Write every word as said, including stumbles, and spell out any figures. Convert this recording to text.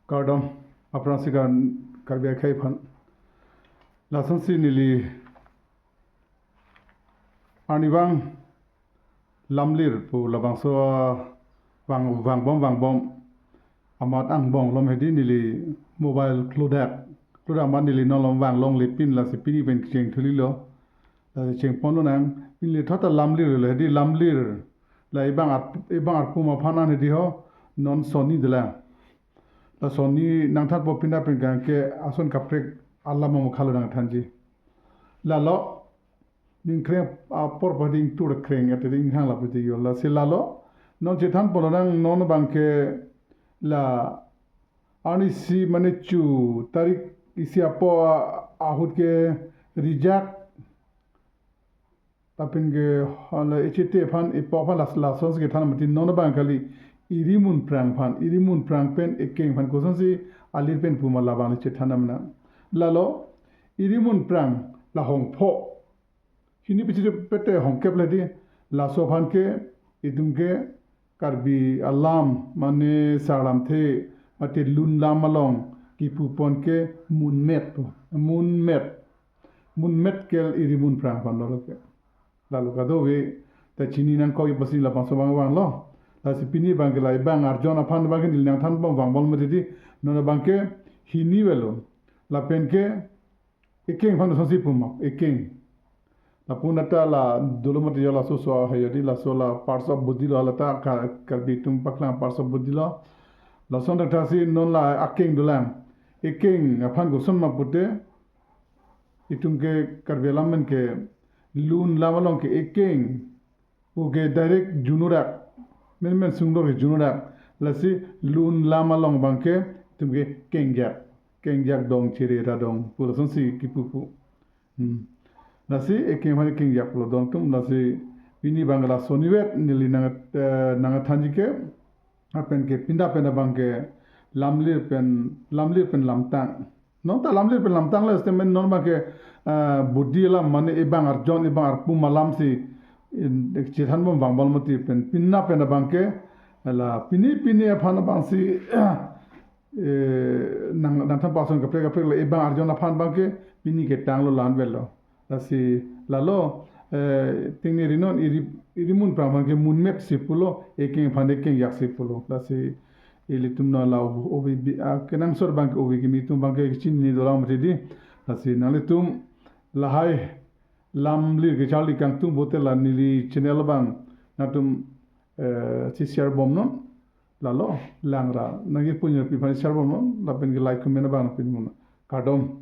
Kardom, aphrangsi Kar-, Karbi akhei aphan. Lasonsi neli arnivang lamlir pu labangso vang, vangbom vangbom amat angbong lom hedi neli mobile klodak. Klodak amat neli non lom vanglongle pin, lasi pini pen kecheng thulilo. Lasi chengponlonang, pini le thot ta lamlir lo hedi, lamlir. La ebang ar-, ebang arpum aphan an hedi ho, non sonni dolang. La sonni nangthanpo, pini pen kang ke ason kaprek alam amukhalo nangthanji. Lalo, ningkreng apor padi ingtur kreng, ate inghang lapu ti yo. Lasi lalo, non chethanponlonang, non abang ke la arnisi mane chu tarik isi apo a-, ahut ke rijak, lapen ke hala echete aphan, epo aphan las-, lasonsi kethan mati, non abang kali irimun prang aphan, irimun prang pen ekeng aphan kosonsi alir pen puma labang le chethan amna. Lalo irimun prang la hongpho, hini pichiri pete hongkep le di, laso aphan ke itum ke Karbi alam mane sarlamthe mate lun lam along kipupon ke munmet, munmet, munmet kel irimun prang aphan lo ke. Lalo kadokave ta chini nangkok ipasi labangso abang vanglo. Lasi pini abang ke la ebang arjon aphan abang ke neli nangthanbom vangbom mati di, non abang ke hini avelo. Lapen ke ekeng aphan kosonsi puma, ekeng. Lapu nata la dolo mati yo, laso so he yo di, laso la parts of body lo, la ta Ka-, Karbi atum paklang parts of body lo. Lason thakthak si non la akeng dolang. Ekeng aphan koson ma pute, itum ke Karbi alam pen ke lun lam along ke ekeng pu ke direct junurak, menmen sungdor ke junurak. Lasi lun lam along abang ke itum ke kengjak, kengjak dong chere ra dong pu lasonsi kipupu. Hmm. Lasi ekeng aphan kengjak lo dong atum, lasi pini abang la sonivet neli nang, eh, nangthanji ke, lapen ke pinda pen abang ke lamlir pen, lamlir pen lamtang. Non ta lamlir pen lamtang le statement non abang ke, eh, body alam mane ebang arjon, ebang arpum alamsi, in, chethanbom vangbom mati pen, pinda pen abang ke, la pini pini aphan abangsi, eh, nang, nangthanpo ason kaprek kaprek le ebang arjon aphan abang ke pini ketanglo, la-an avelo. Lasi lalo, eh, tengneri non iri, irimun prang aphan ke munmet si pulo, ekeng aphan ke kengjak si pulo. Lasi ilitum non la obi, obi, ah, kenangsot abang ke obi kimi atum abang ke chini dolang mati di. Lasi nanglitum lahai lamlir kecharli kangtung pute la neli channel abang nangtum, eh, si share bomnon. Lalo langra nangji punyo pi aphan share bomnon, lapen ke like comment abang pinbomnon. Kardom.